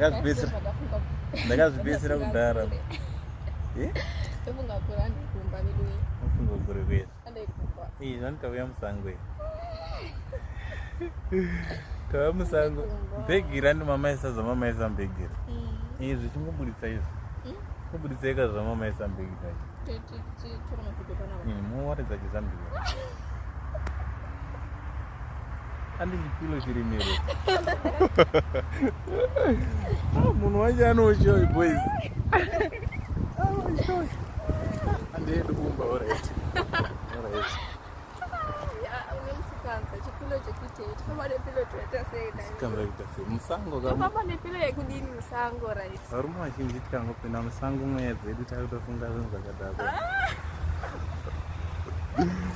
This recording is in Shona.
Ndakazvipedzisira. Ndakazvipedzisira kudhara. Eh? Tofunga kure andikumba vedu. Tofunga kure kwese. Andikumba. Eh, zvani tauya musango iyi. Tauya musango. Bhegi randi mama isa zvamama isa bhegi. Mm. Eh, zvichingoburitsa izvi. Mm. Kuburitsa ika zvamama isa bhegi racho. Titora mafoto panapa. Eh, muwaridza chizambia. Andi chipilo chiri miro. Ah, munhu wacho anoshoi boys. Anoshoi. Andiendi kumba alright. Alright. Musango musango right. Varume vazhinji tikangopinda musango mweya dzedu takutofunga zvinhu zvakadhakwa. Ah.